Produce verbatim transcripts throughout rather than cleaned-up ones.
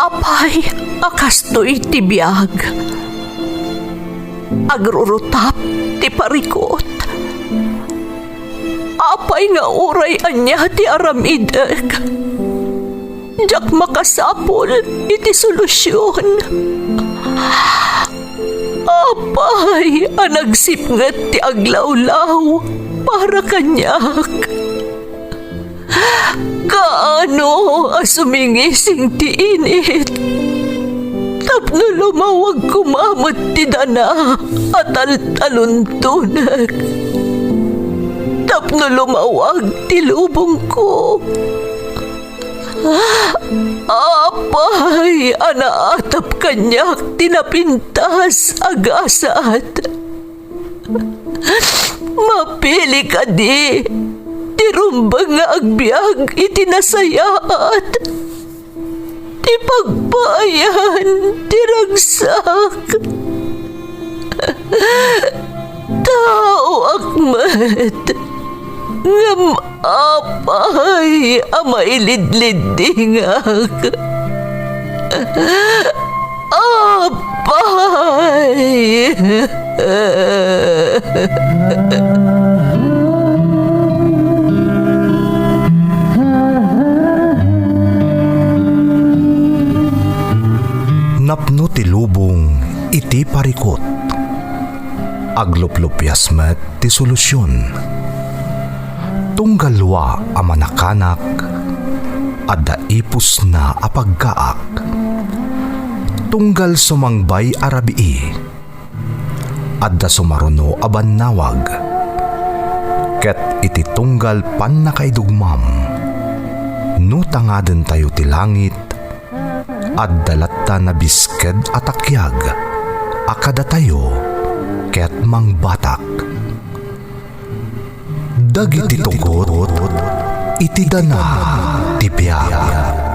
Apay a kastoy ti biag? Agrurutap ti parikut. Apay nga uray ania ti aramidek, diak makasapul iti solusion. Apay a nagsipnget ti aglawlaw para kaniak? Kaano a sumingising ti init tapno lumawag koma met ti dana a taltaluntonek, tapno lumawag ti lubongko? Apay a naatap kaniak ti napintas a gasat? Mapili kadi ti rumbeng nga agbiag iti nasayaat, ti pagpaayan ti ragsak? Taoak met, ngem apay a mailidliddingak? Apay! Napno ti lubong iti parikut. Agluplupias met ti solusion. Tunggal lua a manakanak, adda ipusna a paggaak. Tunggal sumangbay a rabii, adda sumaruno a bannawag. Ket iti tunggal pannakaidugmam, no tangadentayo ti langit, adda latta nabisked a takiag a kadatayo ket mangbatak. Dagiti tugot iti dana ti biag.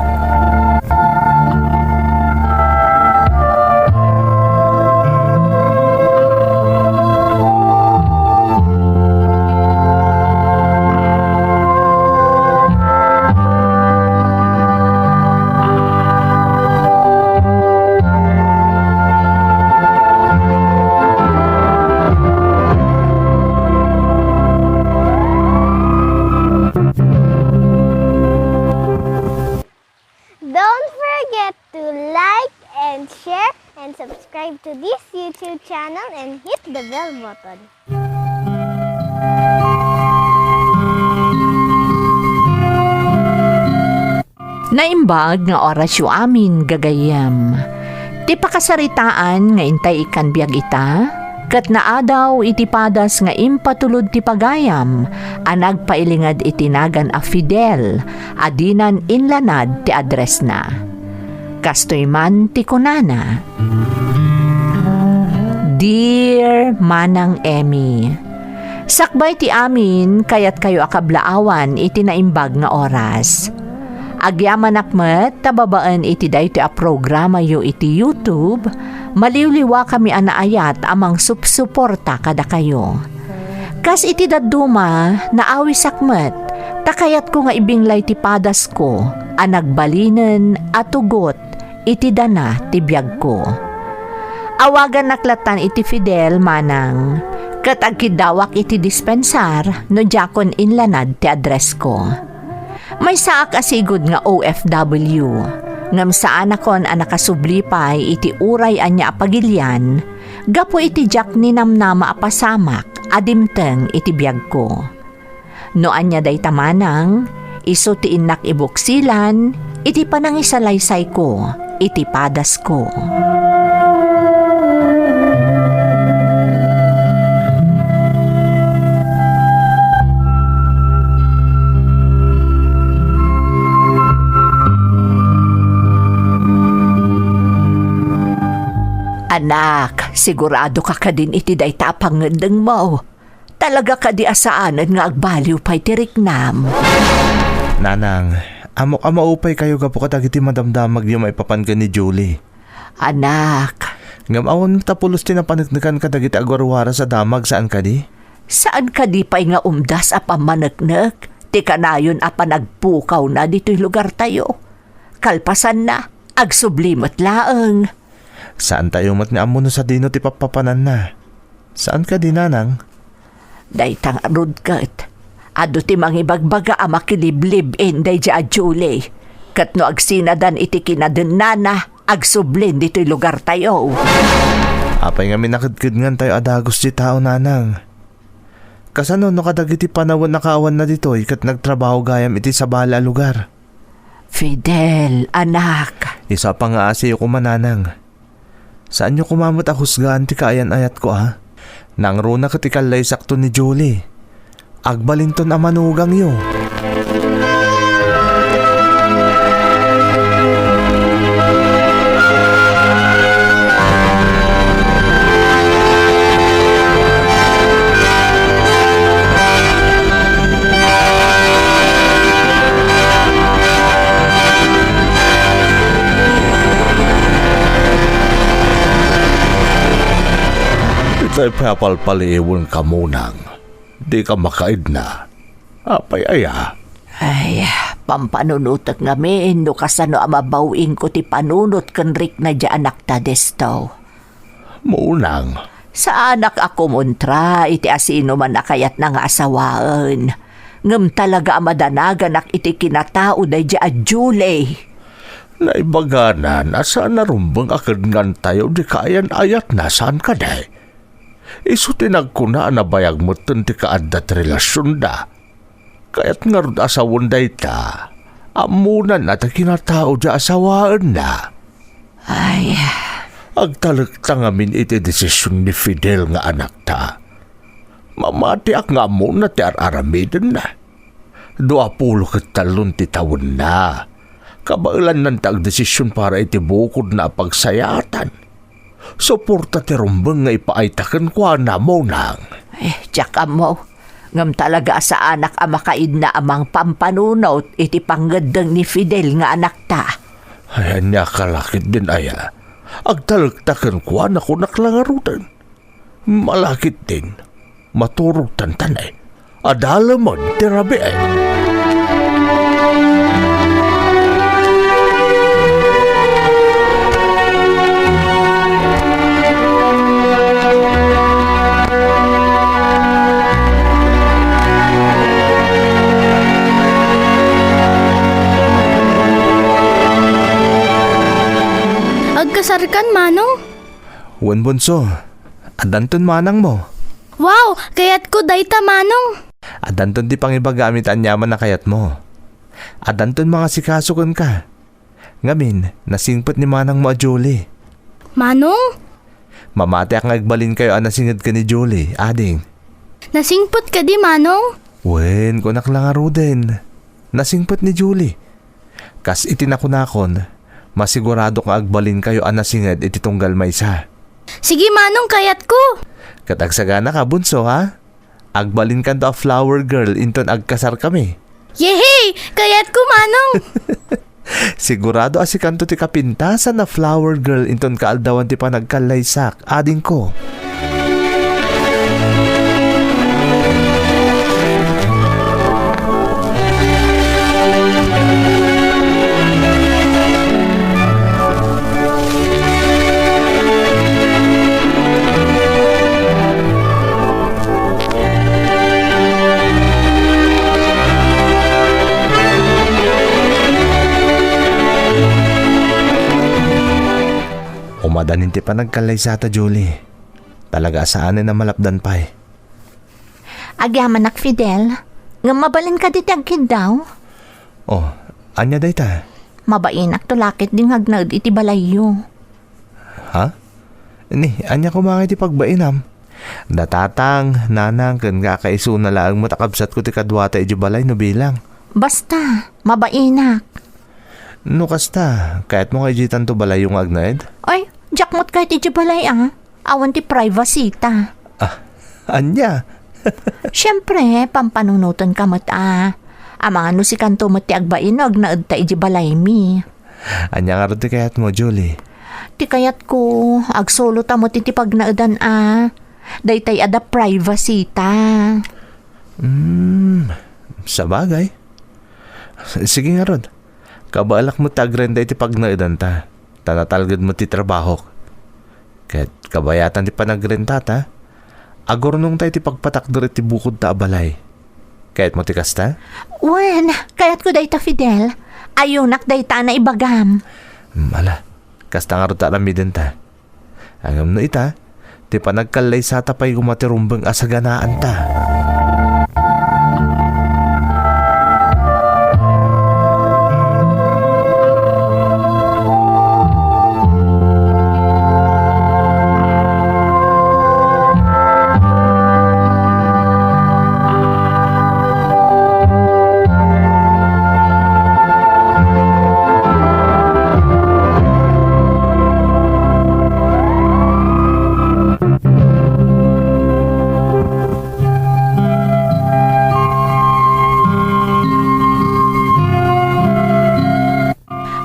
Don't forget to like and share and subscribe to this YouTube channel and hit the bell button. Naimbag nga orasyo amin, gagayyem. Ti pakasaritaan nga intay ikkan biag ita, ket naadaw iti padas nga impatulod ti pagayam a nagpailinged iti nagan a Fidel a dinan inlanad ti addressna. Kastoy man ti kunana, Dear Manang Emmy, sakbay ti amin, kayatkayo a kablaawan iti naimbag nga oras. Agyamanak met ta babaen iti daytoy a programayo iti YouTube, maliwliwakami a naayat a mangsupsuporta kadakayo. Kas iti dadduma, naawisak met ta kayatko nga ibinglay ti padasko a nagbalinen a tugot iti dana ti biagko. Awagannak lattan iti Fidel, manang, ket agkiddawak iti dispensar no diakon inlanad ti addressko. Maysaak a sigud nga O F W, ngem saanakon a nakasubli pay iti uray ania a pagilian gapu iti diak ninamnama a pasamak a dimteng iti biagko. No ania dayta manang, isu ti innak ibuksilan iti panangisalaysayko iti padasko. Anak, sigurado ka kadin iti dayta a pangngeddengmo? Talaga kadi a saanen nga agbaliw pay ti riknam? Nanang, ammok a maupay kayo gapu kadagiti madamdamagyo maipapan ken ni Julie. Anak. Ngem awan ta pulos ti napaneknekan kadagiti agwarwaras a damag, saan kadi? Saan kadi pay nga umdas a pammaneknek ti kanayon a panagpukawna ditoy lugartayo? Kalpasanna, Agsubli met laeng. Saantayo met nga ammo no sadino ti pappapananna. Saan kadi, nanang? Dayta ngarud ket, adu ti mangibagbaga a makiliblib-in daydiay a Julie. Ket no agsinadan iti kinadennana, agsublin ditoy lugartayo. Apay ngamin a kedkedngantayo a dagus ti tao, nanang? Kasano no kadagiti panawen a kaawanna ditoy ket nagtrabaho gayam iti sabali a lugar? Fidel, anak. Isu a pangaasiyo koma, nanang. Saanyo koma met a husgaan ti kaayan-ayatko, a? Nangruna ket ikallaysakto ni Julie. Agbalinton a manugangyo. Itay pay a palpaliiwenka, Monang. Dika makaidna. Apay aya? Ay, pampanunotek ngamin no kasano a mabawienko ti panunot ken rikna diay anakta, Desto. Monang. Saanak a kumontra iti asinoman a kayatna nga asawaen. Ngem talaga a madanaganak iti kinatao daydiay a Julie. Naibaganan a saan a rumbeng a kedngantayo ti kaayan-ayatna, saan kadi? Isu ti nagkuna a nabayag metten ti kaadda ti relasionda. Kayat ngarud a sawen dayta, ammonana ti kinatao diay asawaenna. Ay. Agtalekta ngamin iti desision ni Fidel nga anakta. Mamatiak nga ammona ti ar-aramidenna. Dua pulo ket tallon ti tawenna. Kabaelanna ti agdesision para iti bukodna a pagsayaatan. Suporta ti rumbeng nga ipaayta kenkuana, Monang. Eh, diak ammo. Ngem talaga a saanak a makaidna a mangpampanunot iti pangngeddeng ni Fidel nga anakta. Ay, ania ka la ketdin aya? Agtalekta kenkuana, kunak la ngaruden. Malaketdin, maturogtan ta ne. Adalemen ti rabii. Agkasarkan, Manong? Wen, Bunso. Addanton manangmo. Wow! Kayatko dayta, Manong! Addanton ti pangibagam iti aniaman a kayatmo. Addanton mangasikaso kenka. Ngamin, nasingpet ni manangmo a Julie. Manong? Mamatiak nga agbalinkayo a nasinged ken ni Julie, ading. Nasingpet kadi, Manong? Wen, kunak la ngaruden. Nasingpet ni Julie. Kas iti nakunakon, masiguradok nga agbalinkayo a nasinged iti tunggal maysa. Sige, Manong, kayatko! Ket agsagana ka, Bunso, ha? Agbalinkanto a flower girl inton agkasarkami. Yehey! Kayatko, Manong! Sigurado a sikanto ti kapintasan a flower girl inton kaaldawan ti panagkallaysak, adingko. Umadanin ti panagkallaysata, Julie. Talaga a saanen a malapdan pay. Agyamanak, Fidel. Ngem mabalin kadi ti agkiddaw? Oh, ania dayta? Mabainakto la ketdi nga agnaed iti balayyo. Ha? Ni, ania koma ngay ti pagbainam? Da tatang, nanang, ken kakaisuna laeng met a kabsatko ti kaduata idiay balay no bilang. Basta, mabainak. No kasta, kayatmo nga idiaytanto balayyo nga agnaed? Ay, diak met kayat idiay balay, a. Awan ti privacy ta. Ah, ania? Siempre, pampanunotenka met, a. Amangan no sikanto met ti agbain no agnaedta idiay balaymi. Ania ngarud ti kayatmo, Julie? Ti kayatko, agsulota met iti pagnaedan, a. Daytay adda privacy ta. Hmm, sabagay. Sige ngarud. Kabaelak met ti agrenta iti pagnaedanta. ta natalged met ti trabahok. Ket kabayatan ti panagrentata, agurnongta iti pagpatakder iti bukodta a balay. Kayatmo ti kasta? Wen, kayatko dayta, Fidel. Ayonak dayta a naibagam. Hmm, ala, kasta ngarud ti aramidenta. Ngem no ita, ti panagkallaysata pay koma ti rumbeng a saganaanta.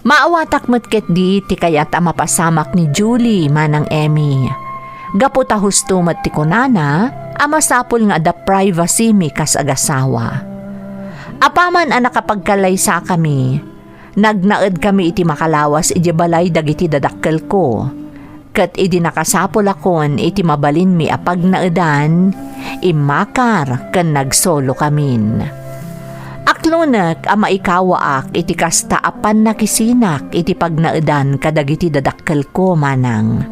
Maawatak met ketdi ti kayat a mapasamak ni Julie, Manang Emmy. Gapu ta husto met ti kunana a masapul nga adda privacy mi kas agasawa. Apaman a nakapagkallaysakami, nagnaedkami iti makalawas idiay balay dagiti dadakkelko. Ket idi nakasapulakon iti mabalinmi a pagnaedan, immakar ken nagsolokamin. Aklonek a maikawaak iti kasta a pannakisinak iti pagnaedan kadagiti dadakkelko, Manang.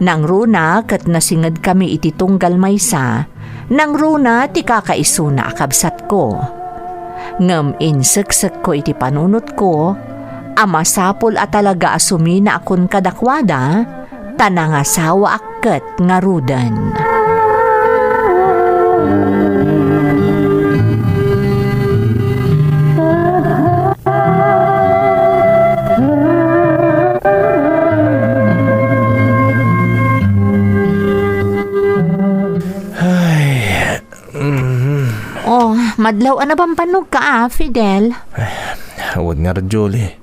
Nangruna ket nasingedkami iti tunggal maysa, nangruna ti kakaisuna a kabsatko. Ngem inseksekko iti panunotko a masapul a talaga a suminaakon kadakuada, ta nangasawaak ket ngaruden. Ay, mhm. Oh, madlaw a napampanogka, a, Fidel. Ay, wen ngarud, Julie.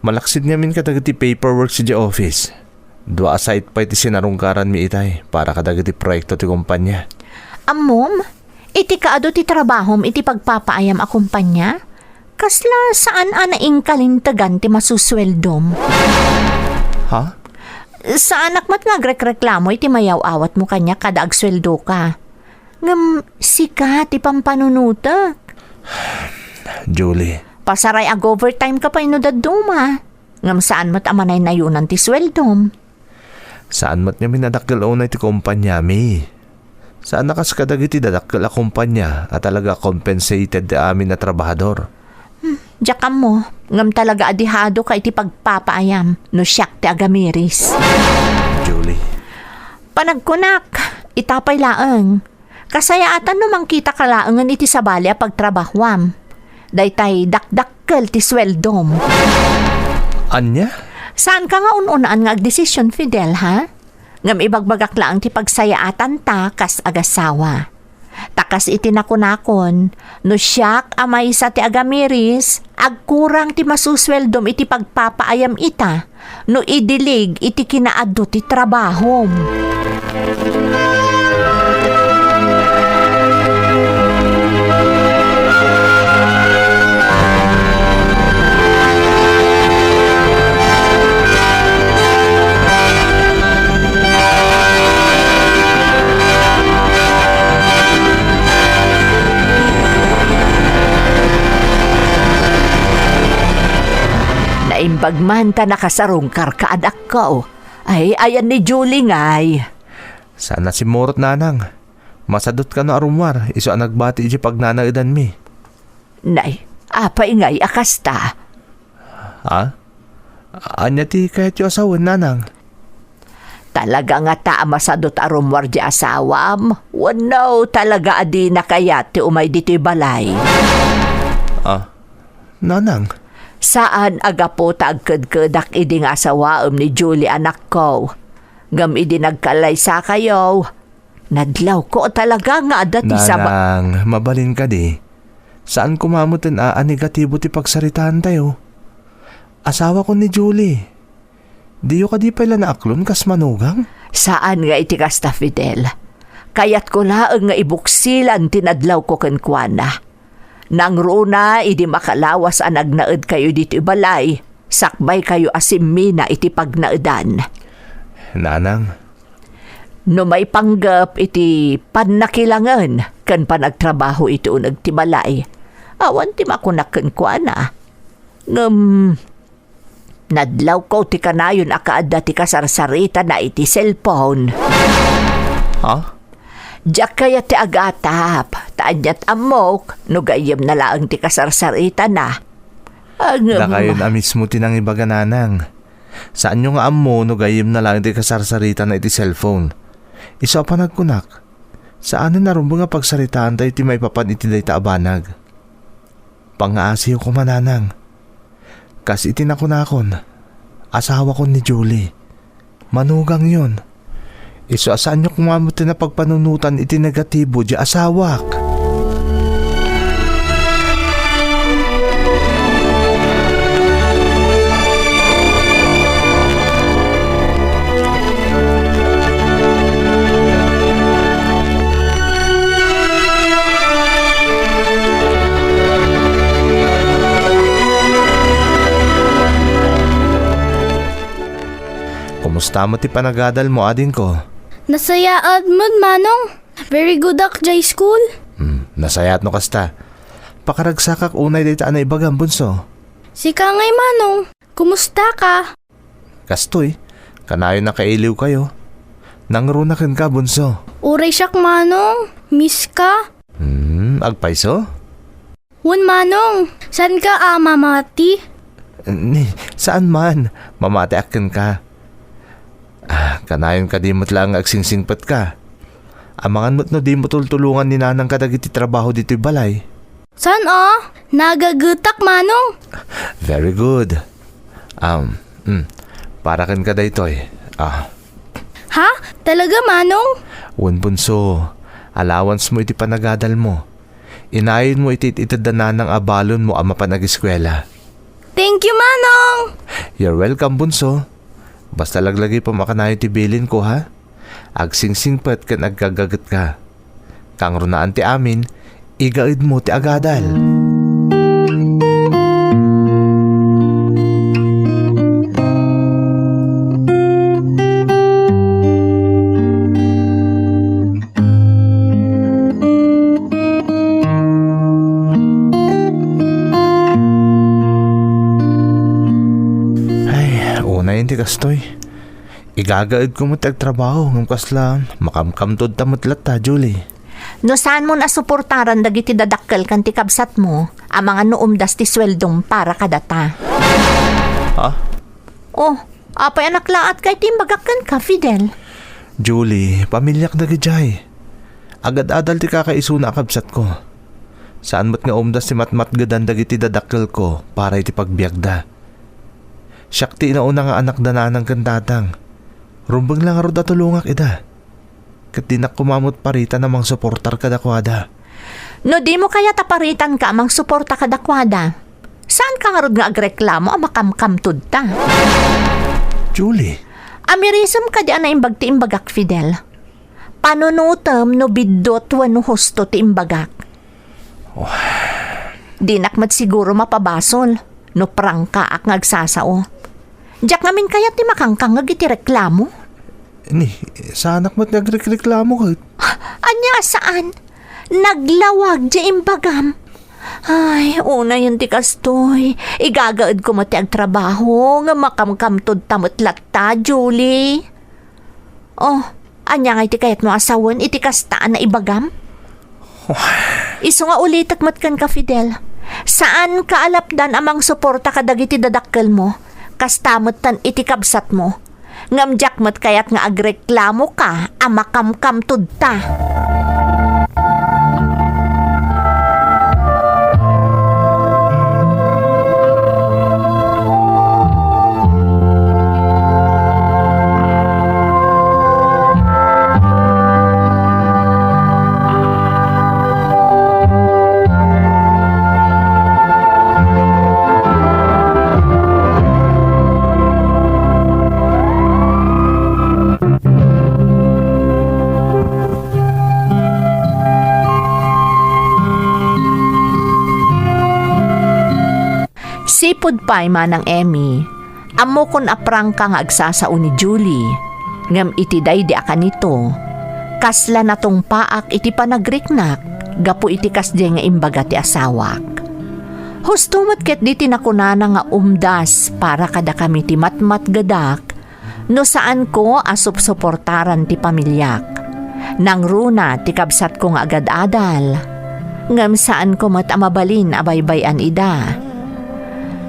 Malaksid ngamin kadagiti paperwork idiay office. Dua a site pay ti sinarungkaranmi itay para kadagiti proyekto ti kompania. Ammom, iti kaadu ti trabahom iti pagpapaayam a kompania, kasla saan a naingkalintegan ti masusueldom? Ha? Saanak met nga agrekreklamo iti mayaw-awatmo kaniak kada agsueldoka. Ngem sika ti pampanunotek. Julie. Pasaray ag-overtime ka pay no dadduma. Ngem saan met a manaynayonan ti sueldom. Saan met ngamin a dakkel unay ti kompaniami. Saan a kas kadagiti dadakkel a kompania a talaga compensated ti amin a trabahador. Hmm, diak ammo, ngem talaga a dihadoka iti pagpapaayam no siak ti agamiris. Julie. Panagkunak, ita pay laeng. Kasayaatan no mangkitaka laengen iti sabali a pagtrabahuam. Daytay dakdakkel ti sueldom. Ania? Saanka nga un-unaan nga agdesisyon, Fidel, ha? Ngem ibagbagak laeng ti pagsayaatanta kas agasawa. Ta kas iti nakunakon, no siak a maysa ti agamiris, agkurang ti masusueldom iti pagpapaayam ita no idilig iti kinaadu ti trabahom. Naimbag man ta nakasarungkarka, anakko. Ay, ayan ni Julie ngay. Saan a simmurot, nanang. Masadut kano a rummuar, isu a nagbati iti pagnanaedanmi. Nay, apay ngay a kasta? Ha? Ania ti kayatyo a sawen, nanang? Talaga ngata a masadut a rummuar di asawam? Wenno talaga a dina kayat ti umay ditoy balay? Ah, nanang. Saan a gapu ta agkedkedak idi nga asawaem ni Julie, anakko. Ngem idi nagkallaysakayo, nadlawko talaga nga adda ti saba- Nanang, mabalin kadi. Saan koma metten a, a negatibo ti pagsaritaantayo. Asawakon ni Julie. Diyo kadi pay la naaklon kas manugang? Saan nga iti kasta, Fidel. Kayatko laeng nga ibuksilan ti nadlawko kenkuana. Nangruna idi makalawas a nagnaedkayo ditoy balay, sakbaykayo a simmina iti pagnaedan. Nanang. No maipanggep iti pannakilangen ken panagtrabaho iti uneg ti balay, awan ti makunak kenkuana. Ngem, nadlawko ti kanayon a kaadda ti kasarsaritana iti cellphone. Ha? Diak kayat ti agatap, ta ania't ammok no gayyemna laeng ti kasarsaritana. Ngem dakayon a mismo ti nangibaga, Nanang. Saanyo nga ammo no gayyemna laeng ti kasarsaritana iti cellphone. Isu a panagkunak, saanen a rumbeng a pagsaritaantayo ti maipapan iti dayta a banag. Pangngaasiyo koma, Nanang. Kas iti nakunakon, asawakon ni Julie. Manugangyon. Isu a saanyo koma met ti napagpanunotan iti negatibo diay asawak. Kumusta met ti panagadalmo, adingko? Nasayaat met, Manong. Very good ak jay school. Hmm, nasayaat no kasta. Pakaragsakak unay dayta a naibagam, bunso. Sika ngay, Manong. Kumusta ka? Kastoy, kanayon a kailiwkayo. Nangruna kenka, bunso. Uray siak, Manong. Miss ka. Hmm, agpayso? Wen, Manong. Saanka a mamati? Ni, saan man. Mamatiak kenka. Ah, kanayon kadi met laeng nga agsingsingpetka. Amangan met no dimo tultulongan ni Nanang kadagiti trabaho ditoy balay. Saan a? Nagagetak, Manong. Very good. Um, mm, para kenka daytoy. Ah. Ha? Talaga, Manong? Wen, bunso, allowance mo iti panagadalmo. Inayonmo iti it-ited da Nanang a balonmo a mapan ageskuela. Thank you, Manong! You're welcome, bunso. Basta laglagipem a kanayon ti bilinko, ha? Agsingsingpet ken agkagagetka. Kangrunaan ti amin, igaedmo ti agadal. Ay, unayen ti kastoy. Igagaedko met ti agtrabaho, ngem kasla makamkamtudta met latta, Julie. No saanmon a suportaran dagiti dadakkel ken ti kabsatmo, amangan no umdas ti sueldom para kadata. Ha? Oh, apay a naklaat ka iti imbagak kenka, Fidel? Julie, pamiliak dagidiay. Agad-adal ti kakaisuna a kabsatko. Saan met nga umdas ti matmatgedan dagiti dadakkelko para iti pagbiagda. Siak ti inauna nga anak da nanang ken tatang. Rumbeng la ngarud a tulongak ida. Ket dinak koma met paritan a mangsuportar kadakuada. No dimo kayat a paritanka a mangsuporta kadakuada, saanka ngarud nga agreklamo a makamkamtudta? Julie. Amirisem kadi a naimbag ti imbagak, Fidel? Panunotem no biddut wenno husto ti imbagak. Oh. Dinak met siguro mapabasol no prangkaak nga agsasao. Diak ngamin kayat ti makangkangngeg iti reklamo. Ni, saanak met nga agrekreklamo ket. Ania a saan? Naglawag diay imbagam. Ay, unayen ti kastoy. Igagaedko met ti agtrabaho nga makamkamtudta met latta, Julie. Oh, ania ngay ti kayatmo a sawen iti kasta a naibagam? Isu nga ulitek met kenka, Fidel. Saanka a lapdan a mangsuporta kadagiti dadakkelmo. Kasta metten iti kabsatmo. Ngem diak met kayat nga agreklamoka a makamkamtudta. Sipud pay, Manang Emmy, ammokon a prangka nga agsasao ni Julie, ngem iti daydi a kanito, kasla natungpaak iti panagriknak gapu iti kasdiay nga imbaga ti asawak. Husto met ketdi ti nakunana nga umdas para kadakami ti matmatgedak no saanko a supsuportaran ti pamiliak. Nangruna ti kabsatko nga agad-adal, ngem saanko met a mabalin a baybay-an ida.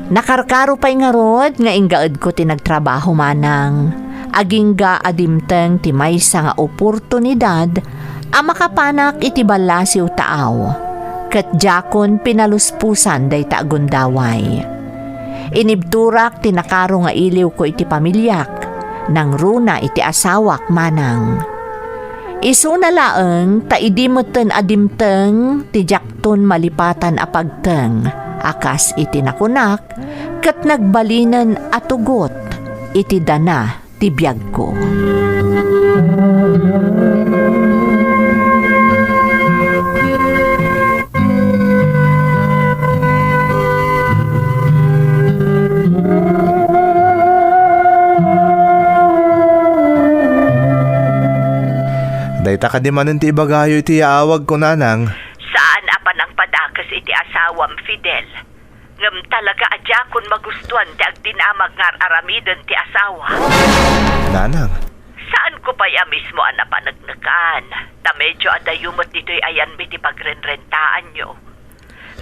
Nakarkaro pay ngarud nga inggaedko ti nagtrabaho, Manang, agingga a dimteng ti maysa nga oportunidad a makapanak iti ballasiw taaw, ket diakon pinaluspusan dayta a gundaway. Inibturak ti nakaro nga iliwko iti pamiliak, nangruna iti asawak, Manang. Isuna laeng ta idi metten a dimteng ti diakton malipatan a pagteng a kas iti nakunak, ket nagbalinen a tugot iti dana ti biagko. Dayta kadi manen ti ibagayo iti yaawagko, Nanang. Saan a panangpadakes iti asawam, Fidel. Ngem talaga a diakon magustuan ti agdinamag nga ar-aramiden ti asawa. Nanang. Saanko pay a mismo a napaneknekan, ta medio adayo met ditoy ayanmi ti pagrenrentaanyo.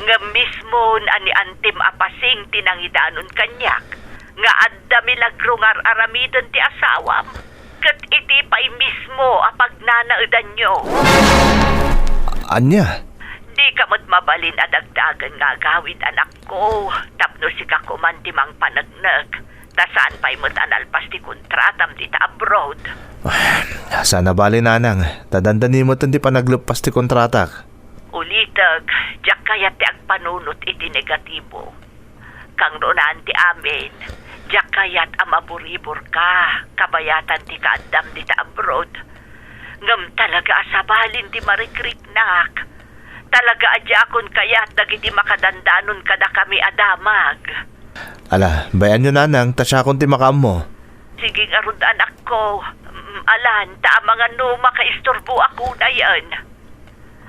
Ngem mismo a ni antim a pasing ti nangidanon kaniak, nga adda milagro nga ar-aramiden ti asawam, ket iti pay mismo a pagnanaedanyo. Ania? Dika met mabalin a dagdagen nga agawid, anakko, tapno sika koman ti mangpaneknek, ta saan pay met a nalpas ti kontratam dita abroad. Saan a bale, Nanang, ta dandani met ti panagleppas ti kontratak. Ulitek, diak kayat ti agpanunot iti negatibo. Kangrunaan ti amin, diak kayat a maburiburka kabayatan ti kaaddam dita abroad. Ngem talaga a sabalin ti marikriknak. Talaga a diakon kayat dagiti makadandanon kadakami a damag. Ala, bay-anyo, Nanang, ta siakon ti makaammo. Sige ngarud, anakko. Mm, alan, ta amangan no makaisturboak unayen.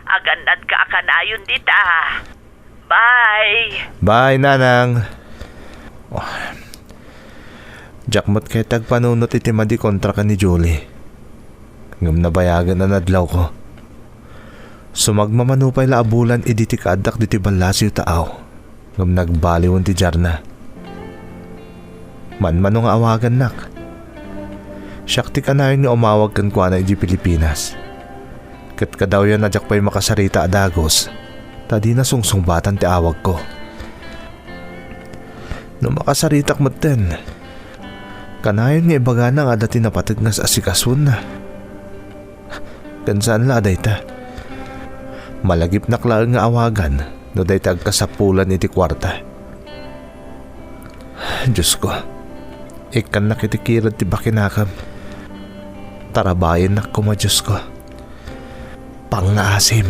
Agannadka a kanayon dita. Bye. Bye, Nanang. Oh. Diak met kayat ti agpanunot iti madi kontra ken ni Julie. Ngem nabayagen a nadlawko. Sumagmamano pay la a bulan idi ti kaaddak ditoy ballasiw taaw, ngem nagbaliwen ti diarna. Manmano nga awagannak. Siak ti kanayon nga umawag kenkuana idiay Pilipinas. Ket kadawyan a diak pay makasarita a dagus, ta dina sungsungbatan ti awagko. No makasaritak metten, kanayon nga ibagana nga adda ti napateg nga asikasuenna. Ken saan la a dayta. Malagipnak laeng nga awagan no dayta agkasapulan iti kuarta. Diosko, ikkannak iti kirad ti bakinakam. Tarabayennak koma, Diosko. Pangngaasim.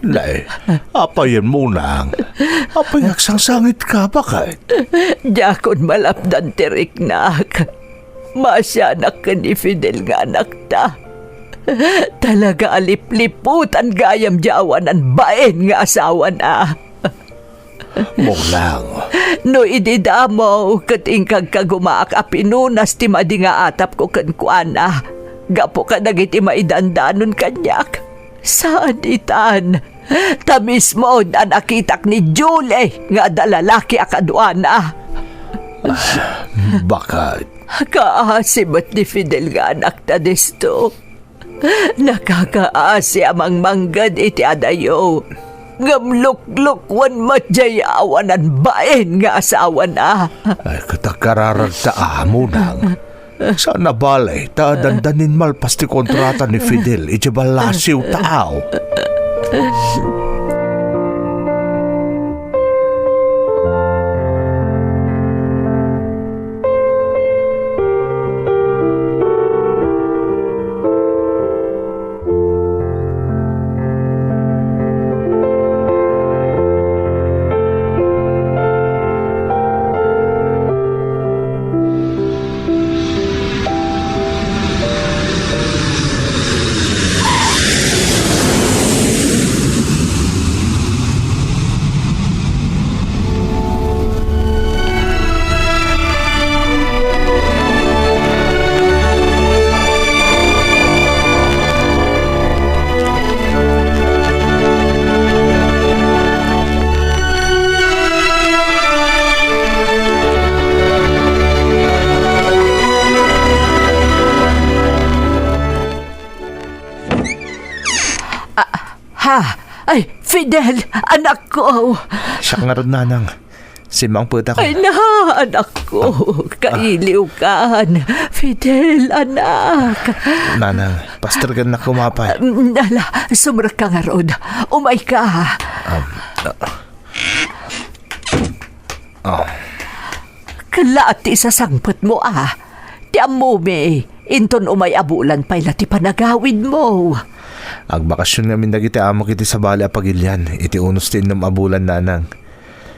Nay, apay, Munang? Apay, agsangsangitka, baket? Diakon malapdan ti riknak. Maasianak ken ni Fidel nga anakta. Talaga a lipliputan gayam diay awanan bain nga asawana. Munang. No idi damo ket inkagkagumaak a pinunas ti madi nga atapko kenkuana, gapu kadagiti maidandanon kaniak. Saan itan, ta mismo a nakitak ni Julie nga adda lalaki a kaduana. Baket. Kaasi met ni Fidel nga anakta disto. Nakakaasi a mangmangged iti adayo. Ngem luklukwan met jay awanan bain nga asawana. Ay, ket agkararagta amo, nang. Saan a bale, ta dandanin malpas ti kontrata ni Fidel iti ballasiw ta aw. Ah, ha? Ay, Fidel, anakko! Siak ngarud, nanang. Simmangpetakon. Ay na, anakko, kailiwkan. Fidel, anak. Nanang, pastergennak ko mapay. Mm, ala, sumrekka ngarud. Umayka. Um, ah. Ah. Kella ti isasangpetmo a. Ti ammomi, inton umay a bulan pay la ti panagawidmo. Agbakasyon ngamin dagiti amok iti sabali a pagilian iti unos ti innem a bulan, nanang.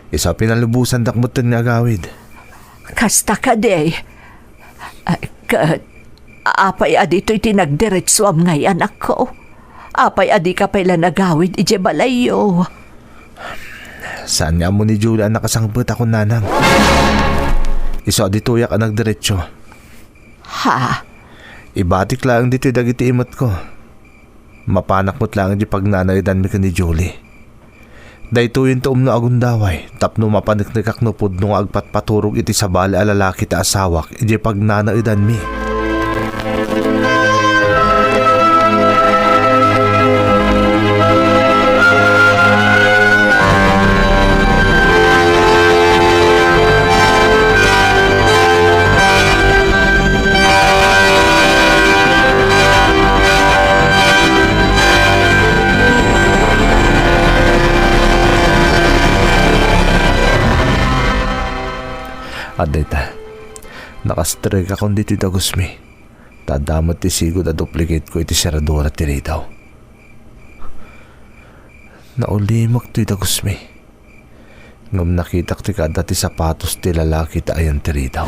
Isu a pinalubosandak metten nga agawid. Kasta kadi. Ay, ket apay a ditoy ti nagdiretsuam ngay, anakko? Apay a dika pay la nagawid idiay balayyo? Saan nga ammo ni Julie a nakasangpetakon, nanang. Isu a ditoyak a nagdiretsyo. Ha? Ibatik laeng ditoy dagiti imetko. Mapanak met laeng idiay pagnanaedanmi ken ni Julie. Daytoyen ti umno a gundaway tapno mapaneknekak no pudno nga agpatpaturog iti sabali a lalaki ti asawak idiay pagnanaedanmi. Adda ita, nakastrikakon ditoy dagusmi. Ta adda met ti sigud a duplicate ko iti seradura ti ridaw. Naulimek toy dagusmi. Ngem nakitak ti kaadda ti sapatos ti lalaki ta ayan ti ridaw.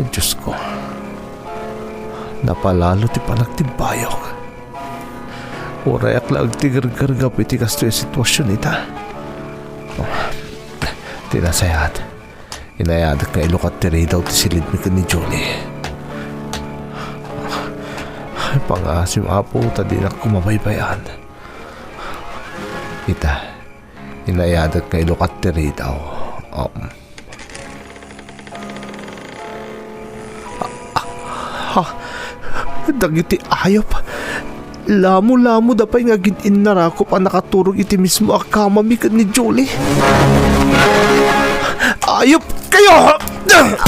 Diosko, napalalo ti panagtimbayok. Urayak la agtigerger gapu iti kastoy a situasion ita. Ti nasayaat, inayatek nga ilukat ti ridaw ti silidmi ken ni Julie. Ay, pangasim, Apo, ta dinak koma baybay-an. Ita, inayatek nga ilukat ti ridaw. Um. Ha? Dagiti ayop. Lamo-lamoda pay nga agin-innarakup a nakaturog iti mismo a kamami ken ni Julie. Ayop kayo! Ayop!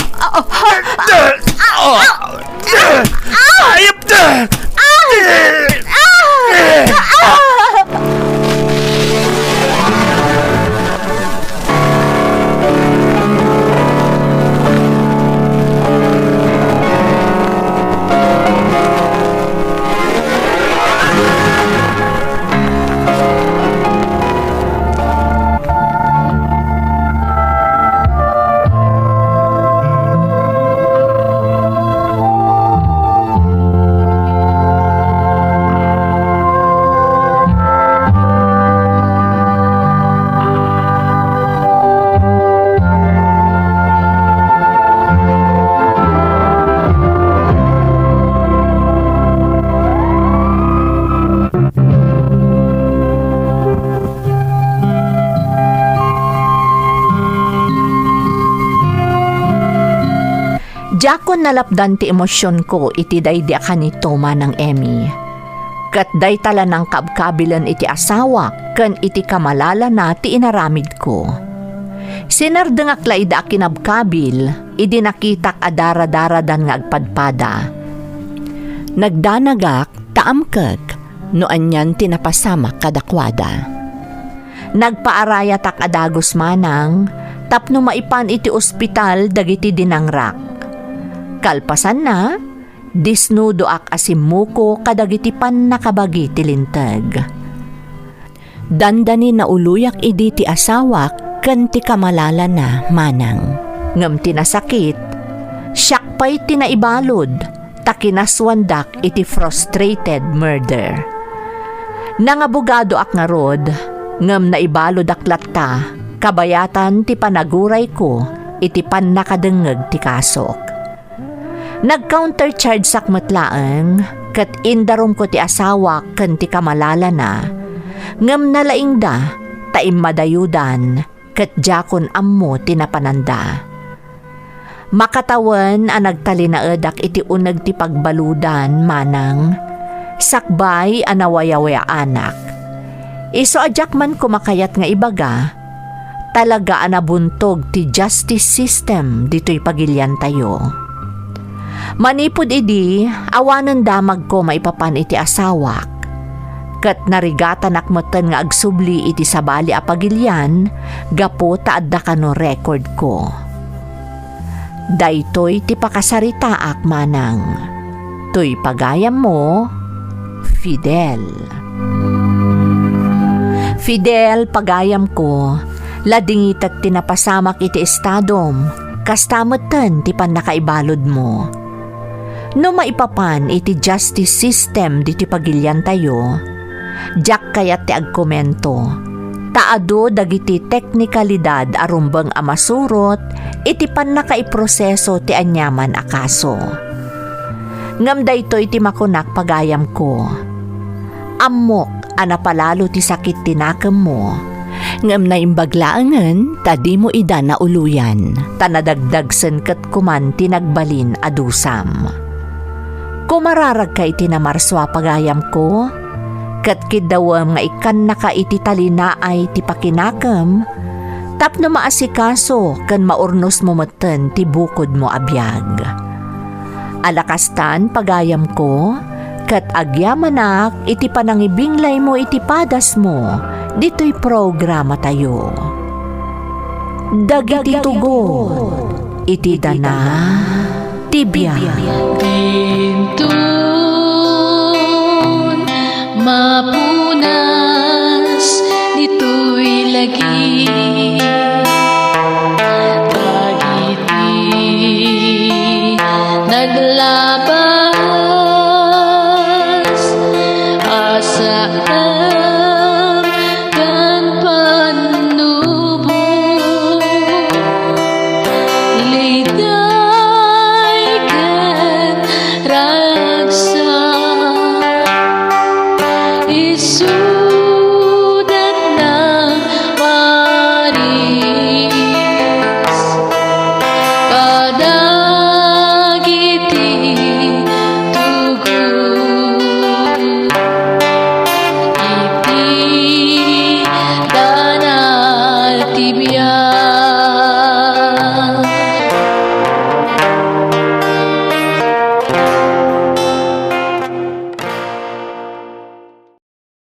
Diakon nalapdan ti emosionko iti daydi a kanito, Manang Emmy. Ket dayta la nangkabkabilen iti asawak ken iti kamalalana ti inaramidko. Sinardengak la ida a kinabkabil idi nakitak a daradaradan nga agpadpada. Nagdanagak ta amkek no anian ti napasamak kadakuada. Nagpaarayatak a dagus, Manang, tapno maipan iti ospital dagiti dinangrak. Kalpasanna, disnudoak a simmuko kadagiti pannakabagi ti linteg. Dandani nauloyak idi ti asawak ken ti kamalalana, Manang. Ngem ti nasakit, siak pay ti naibalud ta kinasuandak iti frustrated murder. Nangabogadoak ngarud, ngem naibaludak latta kabayatan ti panagurayko iti pannakadengngeg ti kasok. Nag-counterchargeak met laeng, ket indarumko ti asawak ken ti kamalalana, ngem nalaingda ta immadayudan ket diakon ammo ti napananda. Makatawen a nagtalinaedak iti uneg ti pagbaludan, Manang, sakbay a nawayawayaanak. Isu a diak man koma kayat nga ibaga, talaga a nabuntog ti justice system ditoy pagiliantayo. Manipud idi, awanen damagko maipapan iti asawak, ket narigatanak metten nga agsubli iti sabali a pagilian gapu ta adda kano recordko. Daytoy ti pakasaritaak, Manang. Toy pagayammo, Fidel. Fidel, pagayamko, ladingitek ti napasamak iti estadom, kasta metten ti pannakaibaludmo. No maipapan iti justice system ditoy pagiliantayo, diak kayat ti agkomento, ta adu dagiti teknikalidad a rumbeng a masurot iti pannakaiproseso ti aniaman a kaso. Ngem daytoy ti makunak, pagayamko. Ammok a napalalo ti sakit ti nakemmo, ngem naimbag laengen ta dimo ida nauloyan, ta nadagdagsen ket koman ti nagbalin a dusam. Kumararagka iti namarsua, pagayamko, ket kiddawem nga ikkannaka iti talinaay ti pakinakem tapno maasikaso ken maurnosmo met ten ti bukodmo a biag. Ala kastan, pagayamko, ket agyamanak iti panangibinglaymo iti padasmo ditoy programatayo. Dagiti tugon iti dana ti biag. Dinton mapunas ditoy lagi. Dagiti naglaban